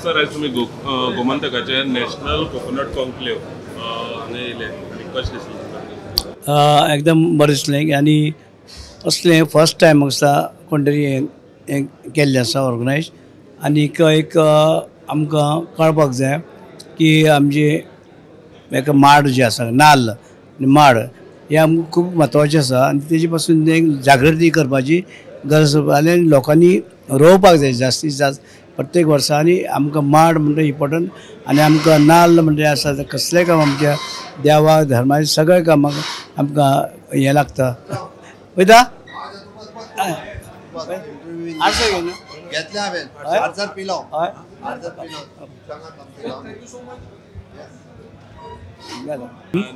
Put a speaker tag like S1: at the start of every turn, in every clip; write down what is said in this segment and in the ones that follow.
S1: Sir, आयज तुमी गोमंतकाचे national coconut conclave हांगा येयले आनी कशें दिसलें तुमकां?
S2: एकदम बरें दिसलें आनी असलें फर्स्ट टायम आसा कोण तरी हें केल्लें आसा ऑर्गनायज. आनीक एक आमकां कळपाक जाय की आमचे एका माड जे आसा नाल्ल आनी माड हे आमकां खूब म्हत्वाचें आसा आनी तेजे पासून एक जागृती करपाची गरज आनी लोकांनी रोवपाक जाय जास्तीत जास्त प्रत्येक वर्सा. आनी आमकां माड म्हणटा इम्पोर्टंट आनी आमकां नाल्ल म्हणजे आसा कसलेंय काम आमच्या देवा धर्माचे सगळ्या कामाक आमकां हें लागता. वयता आसा
S3: घेतले हांवें आर्जर पिलो.
S2: हय.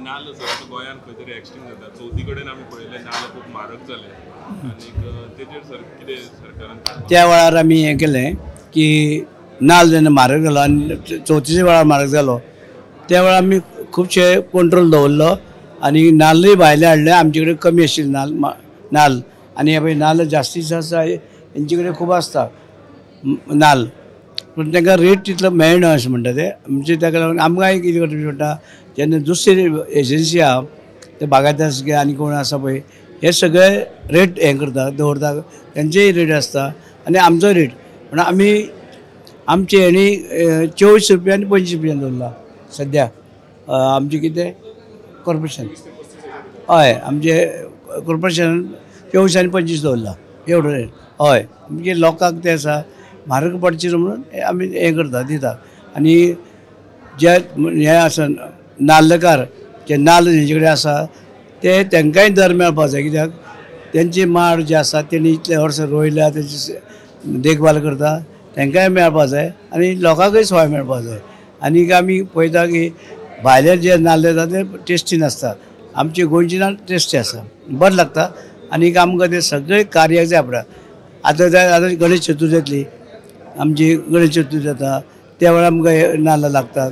S1: नाल्ल सर आतां गोंयांत खंय तरी एक्सटिंक्ट जाता, चवथी कडेन आमी पळयलें नाल्ल खूब म्हारग जाले आनीक तेजेर सर कितें सरकारान
S2: त्या वेळार आमी हें केलें की नाल्ल जेन्ना म्हारग जालो आनी चवथीच्या वेळार म्हारग जालो त्या वेळार आमी खुबशे कंट्रोल दवरलो आनी नाल्लूय भायले हाडले. आमचे कडेन कमी आशिल्ले नाल्ल नाल्ल आनी हे पळय नाल्ल जास्तीत जास्त हेंचे कडेन खूब आसता नाल्ल, पूण तांकां रेट तितलो मेळना अशें म्हणटा ते. म्हणजे ताका लागून आमकां कितें करचें पडटा जेन्ना दुसरी एजन्सी आहा ते बागायतदार आनी कोण आसा पळय हे सगळे रेट हें करता दवरता, तेंचेय रेट आसता आनी आमचो रेट. पूण आमी आमचे हेणी 24 रुपया आनी 25 रुपया दवरला सद्या आमचें कितें कॉर्पोरेशन. हय, आमचे कॉर्पोरेशन 24 आनी 25 दवरला एवढो रेट. हय, म्हणजे लोकांक तें आसा म्हारग पडचें म्हणून आमी हें करता दिता. आनी जे हें आसा नाल्लकार जे नाल्ल जेंचे कडेन आसा ते तांकांय दर मेळपाक जाय, कित्याक तेंचे माड जे आसा तेणी इतले वर्सां रोयल्या तेजी देखभाल करता, तांकांय मेळपाक जाय आनी लोकांकय सोय मेळपाक जाय. आनीक आमी पळयता की भायले जे नाल्ल येता ते टेस्टी नासता, आमचे गोंयचे नाल्ल टेस्टी आसा, बरें लागता. आनीक आमकां ते सगळे कार्याक जाय पडटा. आतां आतां गणेश चतुर्थी येतली, आमची गणेश चतुर्थी जाता त्या वेळार आमकां नाल्ल लागतात.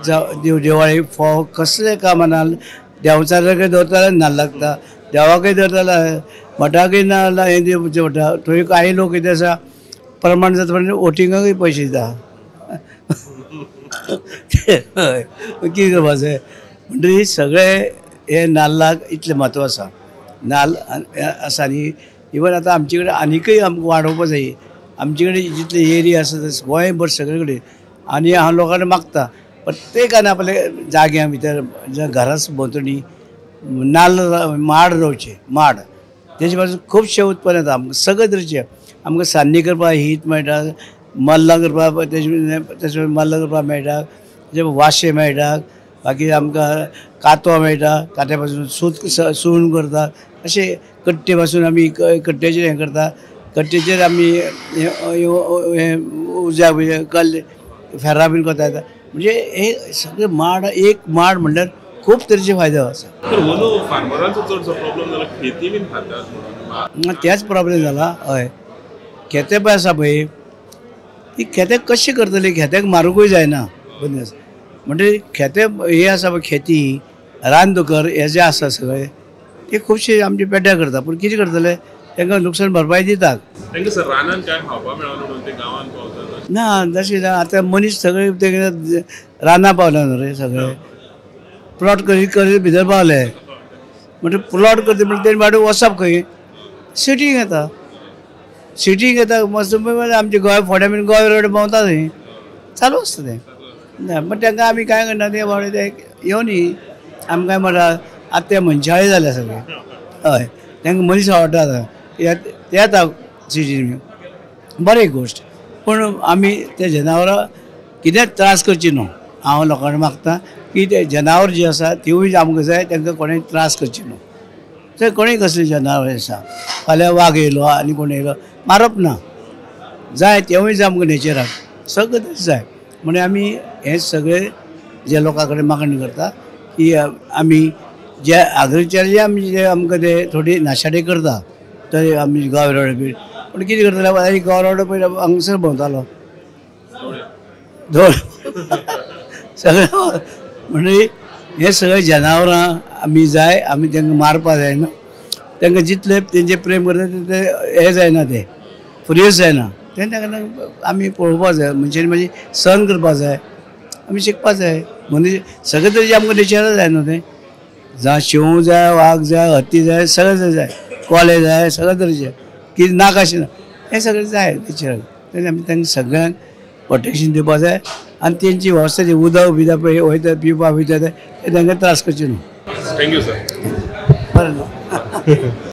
S2: जावं दिवाळी फोव कसले कामां नाल्ल देंवचाराकय दवरता नाल्ल लागता, देवाकय दवरता, मठाकय नाल्ल हें दिवचें पडटा. थंय कांय लोक कितें आसा प्रमाण जाता म्हणजे वोटिंगाकय पयशे दिता. हय, कितें करपाचें म्हणटकीर सगळें हे नाल्लाक इतलें म्हत्व आसा. नाल्ल आसा आनी इवन आतां आमचे कडेन आनीकय आमकां वाडोवपा जाय. आमचे कडेन जितले एरिया आसा गोंयभर सगळे कडेन आनी हांव लोकां कडेन मागता प्रत्येकान आपल्या जाग्या भितर घरा भोंवतणी नाल्ल माड रोवचे. माड तेजे पासून खुबशें उत्पन्न येता आमकां सगळे तरेचें. आमकां सान्नी करपाक हीत मेळटा, मल्लां करपाक तेजे मल्लां करपाक मेळटा, तेजे वाशे मेळटा, बाकी आमकां कातो मेळटा, कात्या पासून सूत सून करता. अशें कट्टे पासून आमी कट्ट्याचेर हें करता, कट्टेचेर आमी हें उज्या बिज्या कल्ले फेर्रा बीन करता येता. म्हणजे हे सगळे माड एक माड म्हणल्यार खूब तरेचे फायदे आसा.
S1: फार्मरांचो चडसो प्रॉब्लम जाला खेती बीन खातात,
S2: तेच प्रॉब्लम जाला. हय, खेतें पळय आसा पळय ती खेतें कशें करतली, खेत्याक मारूंकूय जायना बंद आसा. म्हणजे खेतें हें आसा पळय खेती रानदुकर हे जे आसा सगळे ते खुबशे आमचे पेड्ड्यार करता. पूण कितें करतले, तांकां नुकसान भरपाय दितात.
S1: तांकां सर रानान काय खावपाक मेळना म्हणून ते गांवांत पावतात
S2: ना, तशें ना. आतां मनीस सगळे ते रानां पावले न्हू रे, सगळे प्लॉट करीत करीत भितर पावले. म्हणजे प्लॉट करता म्हणल्यार तेणी वाडून वचप खंय सिटींक येता, सिटींक येता मस्त आमचे गोंय फोंड्या बीन गोंय रोड भोंवता थंय चालू आसता तें. ना पण तांकां आमी कांय करना, ते बाबडे ते येवनी आमकां म्हणटा आतां ते मनशाळे जाले सगळे. हय, तांकां मनीस आवडटा आतां ते येता सिटीन, बरें गोश्ट. पूण आमी ते जनावरां कितेंच त्रास करची न्हू. हांव लोकांक मागता की ते जनावर जी आसा तिवूय आमकां जाय, तांकां कोणें त्रास करचे न्हू. ते कोणूय कसले जनावर आसा, फाल्यां वाग येयलो आनी कोण येयलो मारप ना, जाय तेवूय आमकां नेचराक सगळें जाय. म्हणून आमी हे सगळे जे लोकां कडेन मागणी करता की आमी जे आग्रिकल्चर जे आमी जे आमकां ते थोडी नाशाडी करता तरी आमी गांव रोड बी पूण कितें करतले, गांव रोड पयलीं हांगसर भोंवतालो धोल सगळें. म्हणजे हे सगळे जनावरां आमी जाय, आमी तांकां मारपाक जायना, तांकां जितले तेंचे प्रेम करता तितले हें जायना, ते फुरियस जायना. तें ताका आमी पळोवपा जाय, मनशांनी मातशें सहन करपा जाय, आमी शिकपा जाय. मनीस सगळे तरेचे आमकां नेचर जाय न्हू, तें जावं शिंव जाय, वाग जाय, हत्ती जाय, सगळें जाय, कोले जाय, सगळे तरेचे कितें नाका अशें ना, हें सगळें जाय नेचराक. तेन्ना आमी तांकां सगळ्यांक प्रोटेक्शन दिवपा जाय आनी तेंची वेवस्था जी उदक बिदक पळय वयता पिवपा वयता ते तांकां त्रास करचे न्हू.
S1: Thank you sir.
S2: बरें न्हू.